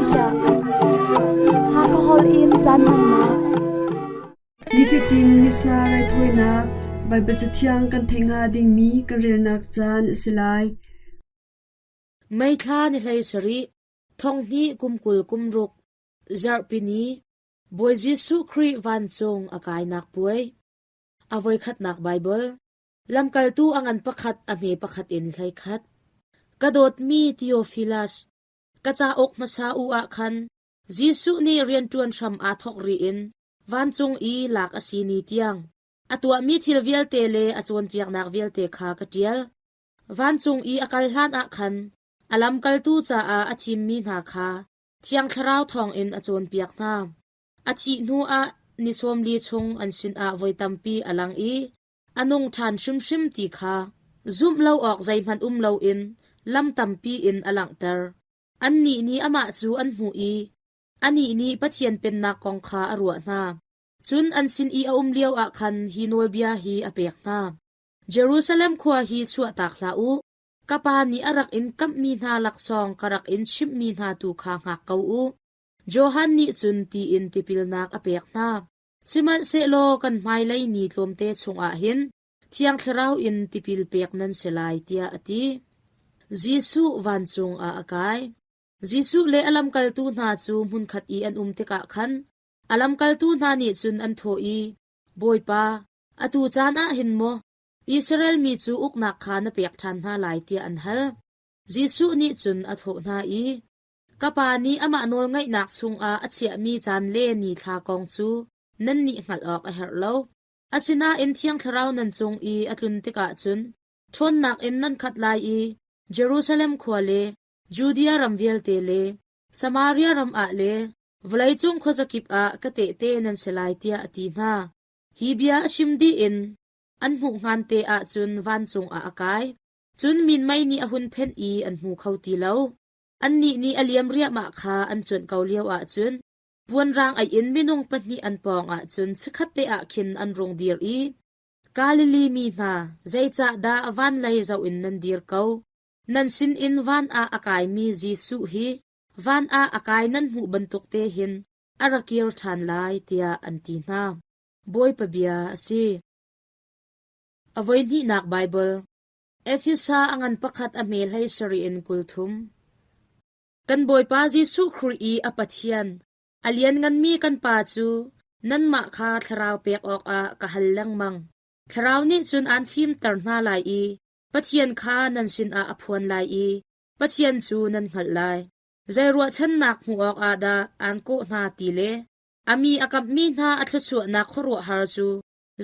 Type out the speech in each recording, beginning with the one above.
Asia. Hakha holh in caan hmannak. Nifatin Missa raithawinak Baibal Cathiang kan theih hnga dingmi kan relnak caan a si lai. May thla ni 17, thonghnih kum 20 kum ruk, zarhpini, Bawi Jesuh Khrih vancung a kainak puai. A voikhatnak Baibal. Lamkaltu a ngan pakhat a hme pakhat in 11. Ka dawtmi Theophilus, ka cauk hmasa u ah khan Jesuh nih rianṭuan hram aa thawk ri in vancung i lak a si ni tiang a tuahmi thil vialte le a cawnpiaknak vialte kha ka ṭial. Vancung i a kal hlanah khan a lamkaltu caah a thimmi hna kha Thiang Thlarau thawngin a cawnpiak hna. A thih hnuah ni 40 chung an sinah voi tampi a lang i a nung ṭhan hrimhrim ti kha zumh lo awk zeihmanh um loin lam tampi in a langhter. Annih nih amah cu an hmuh i anih nih Pathian Pennak kong kha a ruah hna. Cun an sin i a um lioah khan hi nawlbia hi a pek hna. Jerusalem khua hi chuahtak hlah u. Ka Pa nih a rak in kamhmi hna laksawng ka rak in chimhmi hna tu kha hngak ko u. Johan nih cun ti in tipilnak a pek hna. Sihmanhsehlaw kan hmailei ni tlawmte chungah hin Thiang Thlarau in tipil pek nan si lai, tiah a ti. Jesuh vancung ah a kai. Jesuh le a lamkaltu hna cu hmunkhat i an um tikah khan a lamkaltu hna nih cun an thawh i, Bawipa, atu caan ah hin maw Israel mi cu uknak kha na pek ṭhan hna lai tiah an hal. Jesuh nih cun a thawh hna i, Ka Pa nih amah nawlngaihnak chungah a chiahmi caan le nithla kong cu nannih hngalh awk a herh lo. Asinain Thiang Thlarau nan cung i a tlun tikah cun ṭhawnnak in nan khat lai i Jerusalem khua le Judea ram vialte le Samaria ram ah le vawleicung khuazakip ah ka tehte nan si lai tiah a ti hna. Hi bia a chim dih in an hmuh hngan te ah cun vancung ah a kai. Cun minmei nih a hun phenh i an hmu kho ti lo. Annih nih a liam riahmah kha an cuanh ko lioah cun puanrang aih in minung pahnih an pawngah cun chikkhatte ah khin an rung dir i, Galilee mi hna, zeicahdah van lei zoh in nan dir ko? Nan sinin van ah a kaimi Jesuh hi van ah a kai nan hmuh bantuk te hin a ra kir ṭhan lai, tiah an ti hna. Bawipa bia a si. A voihnihnak Baibal Efesa a ngan pakhat a hme hlei sarih in 30. Kan Bawipa Jesuh Khrih i a Pathian, a liannganmi kan Pa cu nanmah kha thlarau pek awkah ka hal lengmang. Thlarau nih cun aan fimter hna lai i Pathian kha nan sinah a phuan lai i Pathian cu nan hngalh lai. Zei ruahchannak hmuh awkah dah aan kawh hna ti le a mi a kamhmi hna a thluachuahnak khuaruahhar cu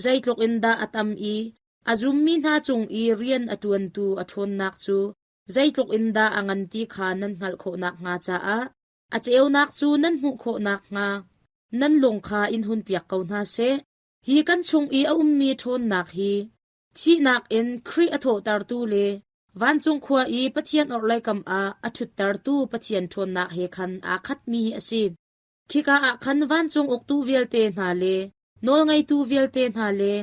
zeitluk in dah a tam i a zummi hna cung i rian a ṭuantu a ṭhawnnak cu zeitluk in dah a ngan ti kha nan hngalh khawh nakhnga caah a ceunak cu nan hmuh khawh nakhnga nan lung kha in hunpiak ko hna seh. Hi kan chung i a ummi ṭhawnnak hi thihnak in Khrih a thawhtertu le vancung khua i Pathian orhlei kam ah a ṭhuttertu Pathian ṭhawnnak he khan aa khatmi a si. Khika ah khan vancung uktu vialte hna le nawlngeitu vialte hna le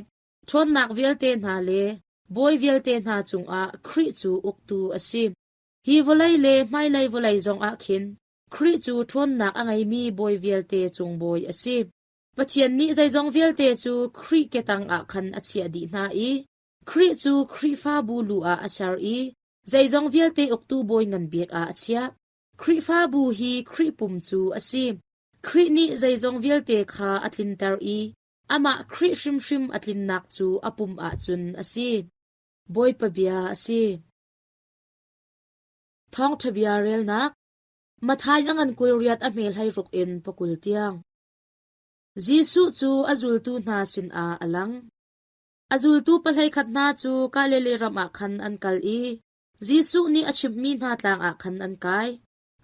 ṭhawnnak vialte hna le bawi vialte hna cungah Khrih cu uktu a si. Hi vawlei le hmailei vawlei zongah khin Khrih cu ṭhawnnak a ngeimi bawi vialte cung bawi a si. Pathian nih zeizong vialte cu Khrih ke tangah khan a chiah dih hna i Khrih cu Khrihfabu lu ah a ser i zeizong vialte uktu bawi ngan bik ah a chiah. Khrihfabu hi Khrih pum cu a si. Khrih nih zeizong vialte kha a tlinter i amah Khrih hrimhrim a tlinnak cu a pum ahcun a si. Bawipa bia a si. Thawngṭha bia relnak Matthai a ngan 28 a hme 16 in pakul tiang. Jesuh cu a zultu hna sinah a lang. A zultu pahleikhat hna cu Galilee ram ah khan an kal i Jesuh nih a chimhmi hna tlang ah khan an kai.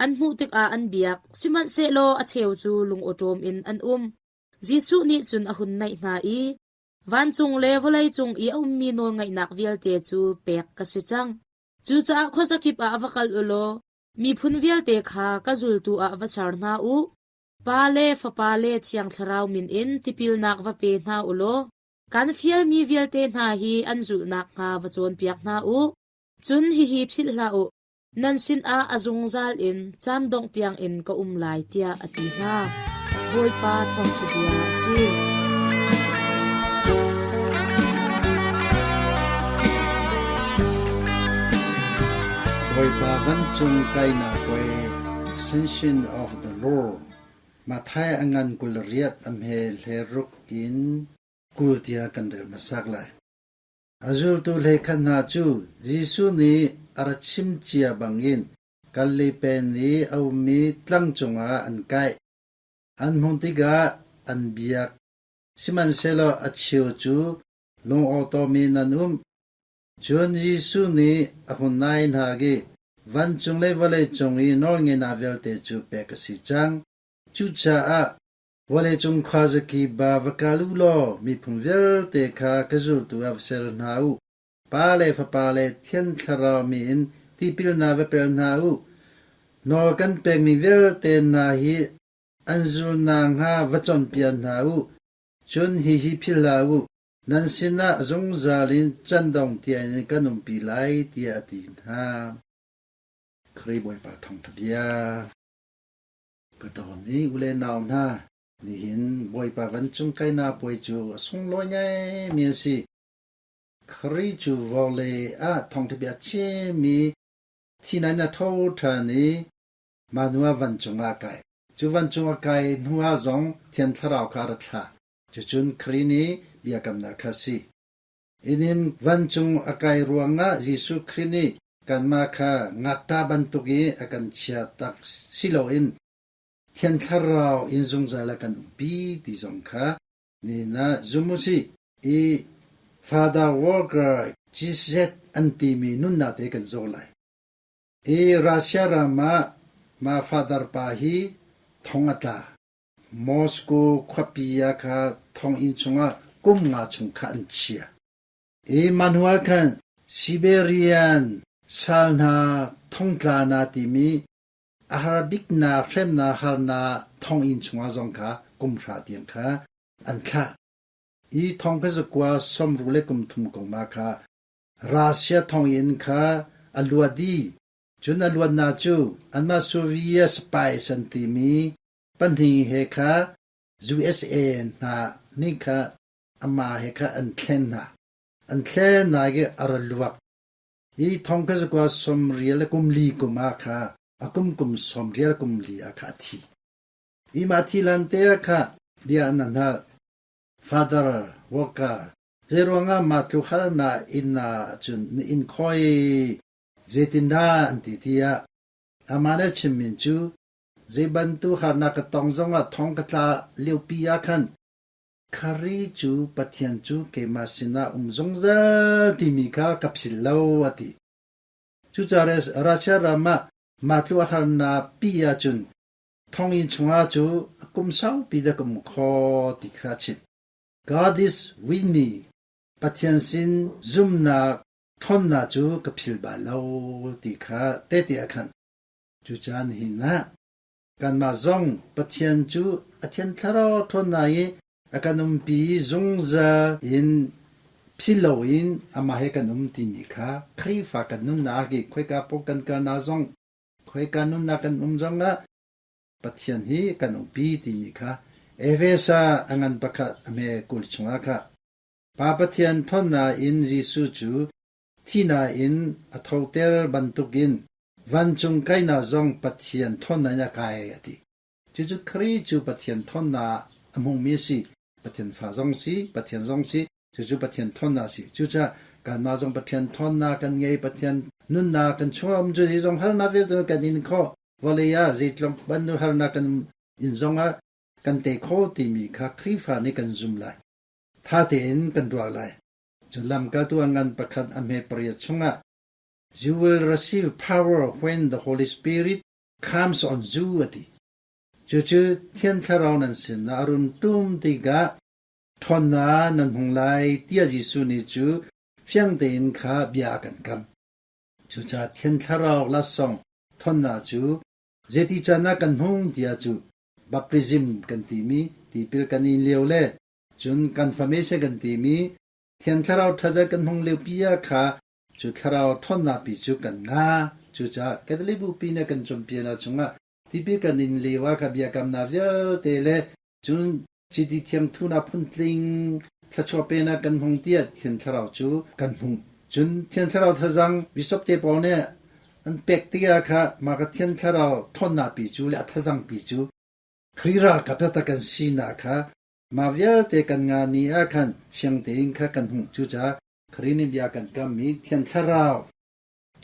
An hmuh tikah an biak, sihmanhsehlaw a cheu cu lungawṭawm in an um. Jesuh nih cun a hun naih hna i, Vancung le vawleicung i a ummi nawlngaihnak vialte cu pek ka si cang. Cucaah khuazakip ah va kal u law miphun vialte kha ka zultu ah va ser hna u. Pa le Fapa le Thiang Thlarau min in tipilnak va pe hna u law kan fialmi vialte hna hi an zulh nakhnga va cawnpiak hna u. Cun hihi philh hlah u. Nan sinah a zungzal in caan dongh tiangin ka um lai, tiah a ti hna. Bawipa thawngṭha bia a si. Bawipa vancung kainak puai Ascension of the Lord Matthai a ngan 28 a hme hleiruk in 20 tiah kan rel hmasak lai. A zultu hleikhat hna cu Jesuh nih a ra chim cia bangin Galilee peng i a ummi tlang cungah an kai. An hmuh tikah an biak, sihmanhsehlaw a cheu cu lungawtawm in an um. Cun Jesuh nih a hun nai hna i, Vancung le vawleicung i nawlngeihnak vialte cu pek a si cang. Cucaah Vawleicung khuazakip ah va kal u law miphun vialte kha ka zultu ah va ser hna u. Pa le Fapa le Thiang Thlarau mi in tipilnak va pel hna u. Nawl kan pekmi vialte hna hi an zul nakhnga va cawnpiak hna u. Cun hihi philh hlah u, nan sinah zungzal in candong tiangin kan umpi lai, tiah a ti hna. Khrih Bawipa thawngṭha bia. Ka tawn i u le nau hna, nihin Bawipa vancung kainak puai cu a sunglawi ngaimi a si. Khrih cu vawlei ah thawngṭha bia a chimmi thi-nain a tho ṭhan i mah hnuah vancung ah a kai. Cu vancung a kai hnuah zong Thiang Thlarau kha a ra thlah. Cucun Khrih nih biakamnak kha a si. Inn vancung a kai ruangah Jesuh Khrih nih kanmah kha ngakṭah bantuk i a kan chia tak si loin Thiang Thlarau in zungzal a kan umpi ti zong kha nihin ah zum u sih. I Father Walker GZ an timi nunnak te kan zoh lai. I Russia ram ah mah Father pa hi thong a tla. Moscow khuapi ah kha thonginn chungah kum nga chung kha an chia. I Manuel khan Siberian sal hna thongtla hna timi a har biknak hremnak harnak thonginn chungah zong kha kum hra tiang kha an thlah. I thong kha zakua sawmru le kum thum kong ma kha Russia thonginn kha a luat i cun a luatnak cu anmah Soviet spies an timi pahnih he kha USA hna nih kha amah he kha an thlen hna. An thlen hna i a ra luak. Hi thong kha zakua sawm rial le kum li kum ah kha a kum kum sawm rial kum li ah kha a thi. Hi mah thi lan te ah kha bia an hngalh. Father Walker, zeiruangah mah tluk harnak inn ah cun na inn khoi zeitindah an ti tiah amah nih a chimmi cu Zei bantuk harnak ka tong zongah thong ka tla liopi ah khan Khari cu Pathian cu keimah sinah um zungzal timi kha ka philh lo a ti. Cucaah Russia ram ah mah tluk a harnak pi ahcun thonginn chungah cu a kum saupi dah ka um kho ti kha a chim. God is with me. Pathian sin zumnak ṭhawnnak cu ka philh bal lo ti kha tehte a khan. Cucaah nihin ah kanmah zong Pathian cu a Thiang Thlarau ṭhawnnak i a kan umpi zungzal in philh loin amah he kan um timi kha Khrihfa kan nunnak i khoika paoh kan kalnak zong khoika nunnak kan um zongah Pathian hi kan umpi timi kha Efesa a ngan pakhat a hme 20 chungah kha Pa Pathian ṭhawnnak in Jesuh cu thihnak in a thoter bantukin Vancung kainak zong Pathian ṭhawnnak in a kai a ti. Cucu Khrih cu Pathian ṭhawnnak a hmungmi a si. Pathian fa zong si, Pathian zong si, cucu Pathian ṭhawnnak a si. Cucaah kanmah zong Pathian ṭhawnnak kan ngei, Pathian nunnak kan chungah um cu hi zong harnak vialte kan in khawh. Vawlei ah zeitluk bantuk harnak kan in zongah kan tei kho timi kha Khrihfa nih kan zum lai. Tha tein kan ruah lai. Cun lamkaltu a ngan pakhat a hme pariat chungah You will receive power when the Holy Spirit comes on you a ti. Cucu Thiang Thlarau nan sinah a run tum tikah ṭhawnnak nan hung lai tiah Jesuh nih cu fiang tein kha bia a kan kam. Cucaah Thiang Thlarau laksawng ṭhawnnak cu zeiti caan ah kan hung tiah cu baptism kan timi tipil kan in lio le cun confirmation kan timi Thiang Thlarau ṭhaza kan hung liopi ah kha Cu thlarau ṭhawnnak pi cu kan nga. Cucaah Catholic Bupi nih kan cawnpiaknak chungah tipil kan in lio ah kha biakamnak vialte le cun chiti thiang thunak phuntling thluachuah penak kan hmang tiah Thiang Thlarau cu kan hmuh. Cun Thiang Thlarau thazang Bishop te pawl nih an pek tikah kha mah ka Thiang Thlarau thawnnak pi cu le a thazang pi cu Khrih ralkap taktak kan sinak kha mah vialte kan nga ni ah khan fiang tein kha kan hmuh. Cucaah Khrih nih bia kan kammi Thiang Thlarau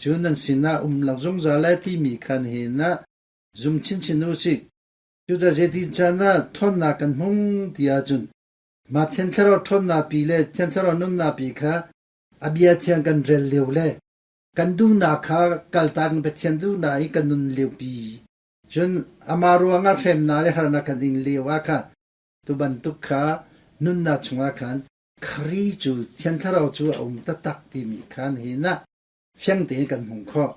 cu nan sinah um lo zungzal lai timi khan hin ah zum chinchin u sih. Cucaah zeitin caan ah ṭhawnnak kan hmung ti ahcun mah Thiang Thlarau ṭhawnnak pi le Thiang Thlarau nunnak pi kha a bia thiang kan rel lio le kan duhnak kha kaltak in Pathian duhnak i kan nun liopi. Cun amah ruangah hremnak le harnak kan ing lio ah khan tu bantuk kha nunnak chungah khan Khrih cu Thiang Thlarau cu a um taktak timi khan hin ah fiang tein kan hmuh khawh.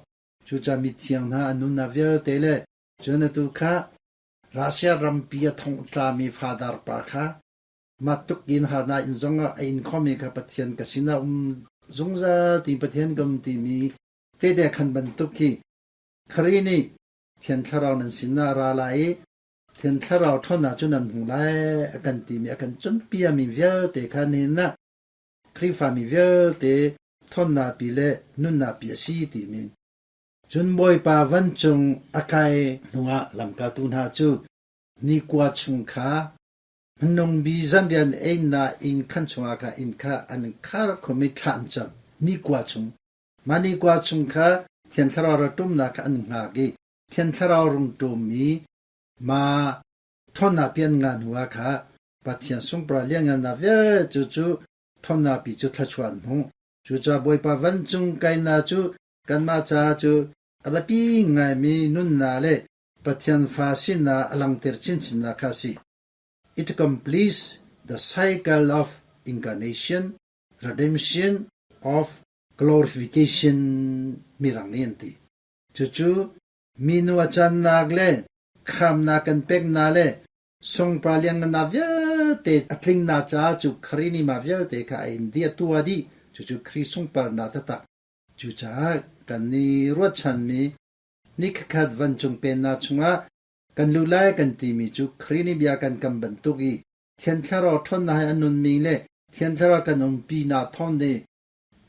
Cucaah mithiang hna an nunnak vialte le cun atu kha Russia rampi a thongtlami Father pa kha mah tuk in harnak in zongah a in khomi kha Pathian ka sinah um zungzal ti Pathian ka um timi tehte khan bantuk khi Khrih nih Thiang Thlarau nan sinah a ra lai i Thiang Thlarau ṭhawnnak cu nan hmu lai a kan timi a kan cawnpiakmi vialte kha nihin ah Khrihfami vialte ṭhawnnak pi le nunnak pi a si timi. Cun Bawipa vancung a kai hnuah lamkaltu hna cu nikua chung kha hmanung bi zanrian einak inn khan chungah khan inn kha an khar khom i thla an cam. Nikua chung. Mah nikua chung kha Thiang Thlarau ra ṭumnak kha an hngak i Thiang Thlarau rung ṭum i mah ṭhawnnak pi an ngah hnuah kha Pathian sungpar lianngannak vialte cu ṭhawnnak pi cu thluachuah an hmuh. Cucaah Bawipa vancung kainak cu kanmah caah cu a biapi ngaimi nunnak le Pathian fa sinak a langhter chinchinnak kha a si. It completes the cycle of incarnation, redemption of glorification mirang nih an ti. Cucu minu a cannak le khamnak kan peknak le sungpar lianngannak vialte a tlingnak caah cu Khrih nih mah vialte kha a in dih a tuah dih. Cucu Khrih sungparnak taktak. Cucaah kan i ruahchanmi nikhat vancung pennak chungah kan lut lai kan timi cu Khrih nih bia kan kam bantuk i Thiang Thlarau ṭhawnnak he a nunmi le Thiang Thlarau kan umpinak thawng nih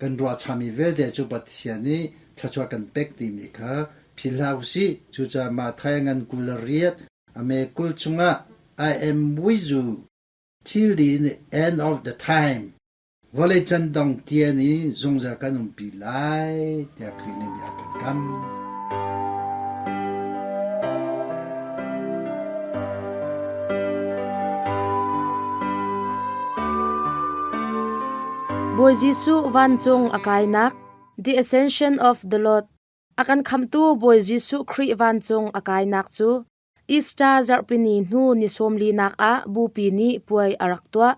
kan ruahchanmi vialte cu Pathian nih thluachuah kan pek timi kha philh hlah usih. Cucaah Matthai ngan 28 a me 20 chungah I am with you till the end of the time. Vawlei can dong tian i zungzal kan umpi lai tiah Khrih nih bia a kan kam. Bawi Jesuh vancung a kainak The Ascension of the Lord A kan khamhtu Bawi Jesuh Khrih vancung a kainak cu Easter zarhpini hnu ni sawmlinak ah Bupi nih puai a rak tuah.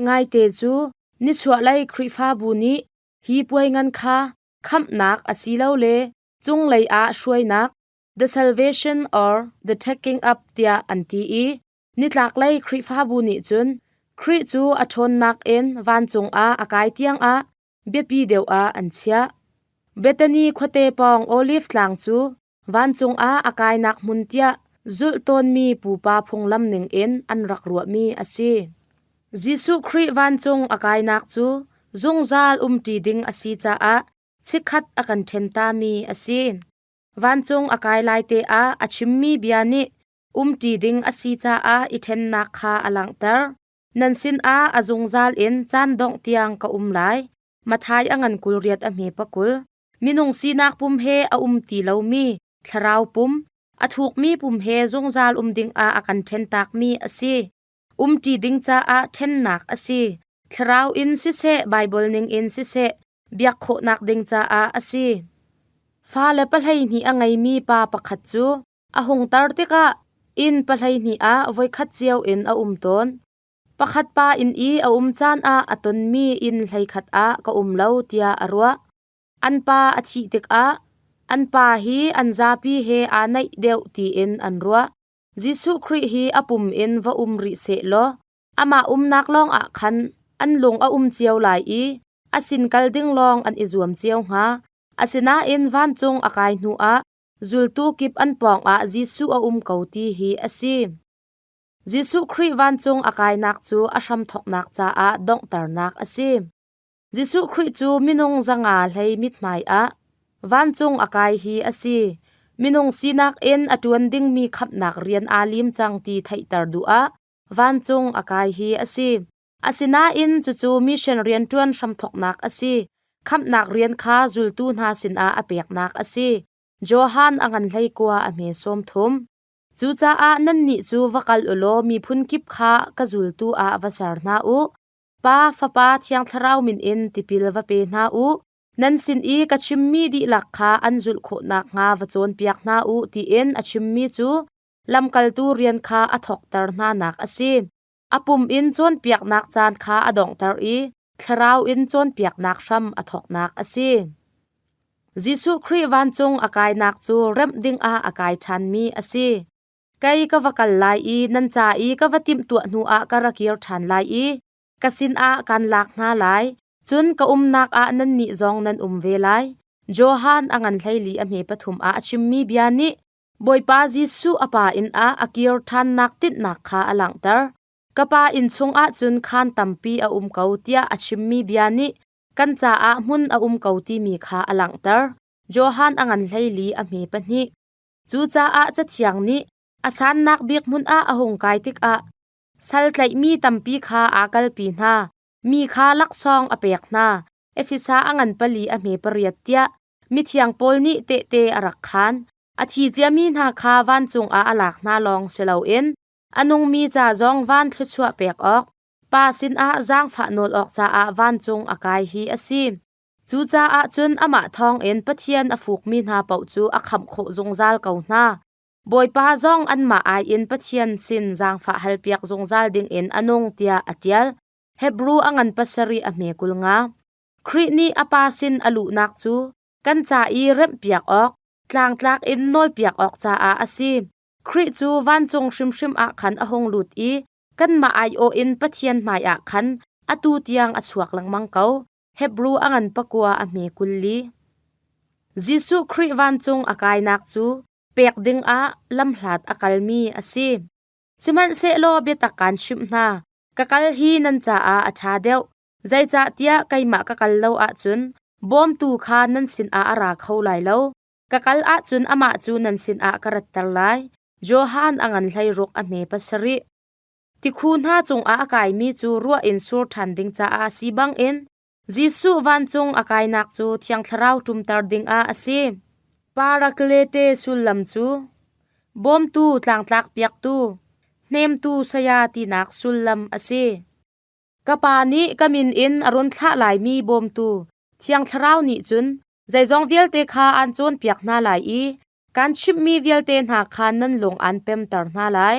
Ngaite cu nichuahlei Khrihfabu nih hi puai ngan kha khamhnak asilole cunglei ah hruainak the salvation or the taking up tiah an ti i nitlaklei Khrihfabu nih cun Khrih cu a ṭhawnnak in vancung ah a kai tiangah biapi deuh ah an chiah. Bethany khuate pawng Olive tlang cu vancung ah a kainak hmun tiah zulh tawnmi pupa phunglam ningin an rak ruahmi a si. Jesuh Khrih vancung a kainak cu zungzal umṭi ding a si caah chikkhat a kan ṭhen tami a si. Vancung a kai lai te ah a chimmi bia nih umṭi ding a si caah i ṭhennak kha a langhter. Nan sinah a zungzal in caan dongh tiang ka um lai. Matthai a ngan 28 a hme pakul. Minung sinak pum he a um ti lomi thlarau pum, a thukmi pum he zungzal um dingah a kan ṭhentakmi a si. Umṭi ding caah ṭhennak a si. Thlarau in siseh, Baibal ningin siseh, biak khawhnak ding caah a si. Fale 12 a ngeimi pa pakhat cu a hung tar tikah inn 12 ah voikhat cio in a um tawn. Pakhat pa inn i a um caan ah a tonmi inn 11 ah ka um lo tiah a ruah. An pa a thih tikah an pa hi an zapi he aa naih deuh tiin an ruah. Jesuh Khrih hi a pum in va um rih sehlaw amah umnak lawngah khan an lung a um cio lai i a sin kal ding lawng an i zuam cio hnga. Asinain vancung a kai hnuah zultu kip an pawngah Jesuh a um ko ti hi a si. Jesuh Khrih vancung a kainak cu a hramthawknak caah donghternak a si. Jesuh Khrih cu minung 500 hlei mithmai ah vancung a kai hi a si. Minung sinak in a ṭuan dingmi khamhnak rian aa lim cang ti theihter duh ah vancung a kai hi a si. Asinain cucu mission rianṭuan hramthawknak a si. Khamhnak rian kha zultu hna sinah a peknak a si. Johan a ngan 19 a hme 30. Cucaah nannih cu va kal u law miphun kip kha ka zultu ah va ser hna u. Pa, Fapa, Thiang Thlarau min in tipil va pe hna u. Nan sin i ka chimmi dihlak kha an zulh khawh nakhnga va cawnpiak hna u tiin a chimmi cu lamkaltu rian kha a thawkter hnanak a si. A pum in cawnpiaknak caan kha a donghter i thlarau in cawnpiaknak hram a thawknak a si. Jesuh Khrih vancung a kainak cu remh dingah a kai ṭhanmi a si. Kei ka va kal lai i nan ca i ka va timhtuah hnuah ka ra kir ṭhan lai i ka sinah kan lak hna lai, cun ka umnak ah nannih zong nan um ve lai. Johan a ngan 14 a hme pathum ah a chimmi bia nih Bawipa Jesuh a Pa inn ah a kir ṭhannak tinhnak kha a langhter. Ka Pa inn chungah cun khaan tampi a um ko tiah a chimmi bia nih kan caah hmun a um ko timi kha a langhter. Johan a ngan 14 a hme pahnih. Cucaah Cathiang nih a sannak bik hmun ah a hung kai tikah sal tlaihmi tampi kha aa kalpi hna, mi kha laksawng a pek hna. Efesa a ngan pali a hme pariat tiah mithiang Paul nih tehte a rak khaan. A thi ciami hna kha vancung ah a lak hna lawng si loin a nungmi ca zong van thluachuah pek awk, Pa sinah zaangfah nawl awk caah vancung a kai hi a si. Cucaah cun amah thawngin Pathian a fukmi hna paoh cu a khamh khawh zungzal ko hna. Bawipa zong anmah ai in Pathian sin zaangfah halpiak zungzal dingin a nung tiah a ṭial. Hebru a ngan pasarih a hme 50. Khrih nih a Pa sin a luhnak cu kan ca i remhpiak awk, tlangtlak in nawlpiak awk caah a si. Khrih cu vancung hrimhrim ah khan a hung lut i kanmah aiawh in Pathian hmaiah khan atu tiang a chuak lengmang ko. Hebru a ngan pakua a hme 24. Jesuh Khrih vancung a kainak cu pek dingah lamhlat a kalmi a si. Sihmanhsehlaw biatak kaan chimh hna, ka kal hi nan caah a ṭha deuh. Zeicahtiah keimah ka kal lo ahcun bawmtu kha nan sinah a ra kho lai lo. Ka kal ahcun amah cu nan sinah ka ratter lai. Johan a ngan 16 a hme pasarih. Tikhu hna cungah a kaimi cu ruah in sur ṭhan ding caah a si bangin Jesuh vancung a kainak cu Thiang Thlarau ṭumter dingah a si. Paraklete sullam cu bawmtu tlangtlak piaktu, hnemtu saya tinak sullam a si. Ka Pa nih ka min in a run thlah laimi bawmtu Thiang Thlarau nih cun zeizong vialte kha aan cawnpiak hna lai i kaan chimhmi vialte hna kha nan lung aan pemter hna lai.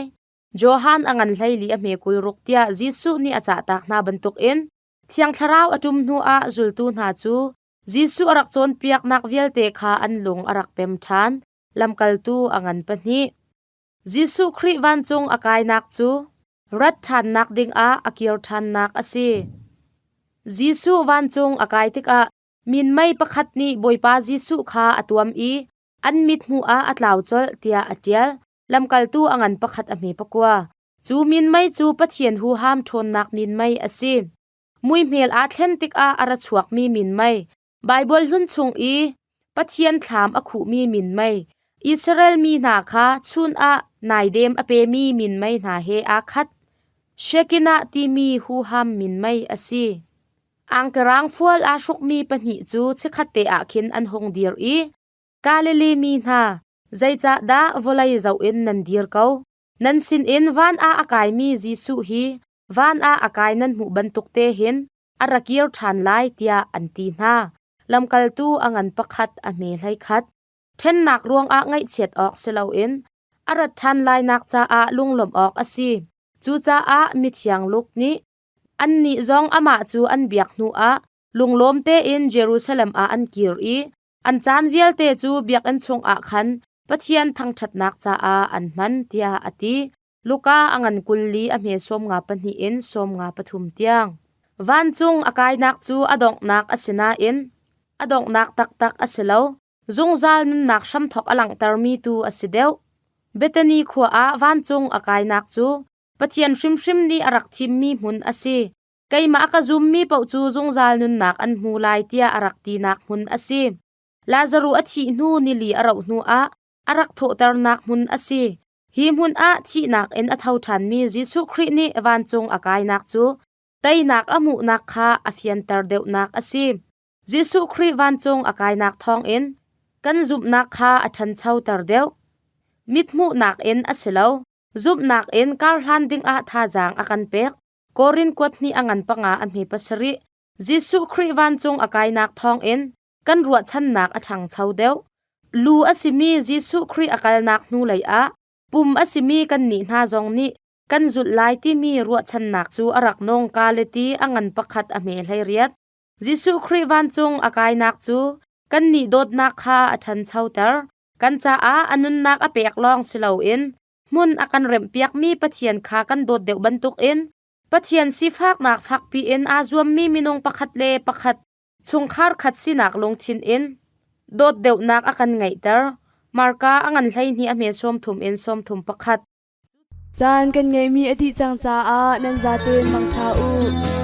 Johan a ngan 14 a hme 26 tiah Jesuh nih a cahtak hna bantukin Thiang Thlarau a ṭum hnuah zultu hna cu Jesuh a rak cawnpiaknak vialte kha an lung a rak pem ṭhan. Lamkaltu a ngan pahnih. Jesuh Khrih vancung a kainak cu rat ṭhannak dingah a kir ṭhannak a si. Jesuh vancung a kai tikah minmei pakhat nih Bawipa Jesuh kha a tuam i an mithmuh ah a tlau colh tiah a ṭial. Lamkaltu a ngan pakhat a hme pakua. Cu minmei cu Pathian huham ṭhawnnak minmei a si. Muihmel aa thlen tikah a ra chuakmi minmei, Baibal hlun chung i Pathian thlam a khuhmi minmei, Israel mi hna kha chun ah naidem a pemi minmei hna he aa khat. Shekinah timi huham minmei a si. Angkerang fual aa hrukmi pahnih cu chikkhatte ah khin an hung dir i Galilee mi hna, zeicahdah vawlei zoh in nan dir ko? Nan sinin van ah a kaimi Jesuh hi van ah a kai nan hmuh bantuk te hin a ra kir ṭhan lai tiah an ti hna. Lamkaltu a ngan pakhat a hme 11. Ṭhennak ruangah ngaihchiat awk si loin a rat ṭhan lainak caah lunglawmh awk a si. Cucaah mithiang Luke nih annih zong amah cu an biak hnuah lunglawm tein Jerusalem ah an kir i an caan vialte cu biakinn chungah khan Pathian thangṭhatnak caah an hman tiah a ti. Luka a ngan 24 a hme 52 in 53 tiang. Vancung a kainak cu a donghnak a si nain A donghnak taktak a si lo. Zungzal nunnak hramthawk a langhtermi tu a si deuh. Bethany khua ah vancung a kainak cu Pathian hrimhrim nih a rak thimmi hmun a si. Keimah a ka zummi paoh cu zungzal nunnak an hmu lai tiah a rak tinak hmun a si. Lazaruh a thih hnu nili a rauh hnuah a rak thawhternak hmun a si. Hi hmun ah thihnak in a tho ṭhanmi Jesuh Khrih nih vancung a kainak cu teinak a hmuhnak kha a fianter deuhnak a si. Jesuh Khrih vancung a kainak thawngin kan zumhnak kha a ṭhanchoter deuh. Mithmuhnak in a si lo, zumhnak in karhlan dingah thazaang a kan pek. Korin kuat hnih a ngan panga a hme pasarih. Jesuh Khrih vancung a kainak thawngin kan ruahchannak a ṭhangcho deuh. Lu a simi Jesuh Khrih a kalnak hnulei ah pum a simi kannih hna zong nih kan zulh lai timi ruahchannak cu a rak nung kaleti a ngan pakhat a hme hlei riat. Jesuh Khrih vancung a kainak cu kannih dawtnak kha a ṭhanchoter. Kan caah a nunnak a pek lawng si loin hmun a kan remhpiakmi Pathian kha kan dawt deuh bantukin Pathian sifaknak fakpi in aa zuammi minung pakhat le pakhat chungkhar khat sinak lungthin in dawt deuhnak a kan ngeihter. Marka a ngan 12 a hme 30 in 31. Caan kan ngeihmi a dih cang caah nan zaten mangṭha u.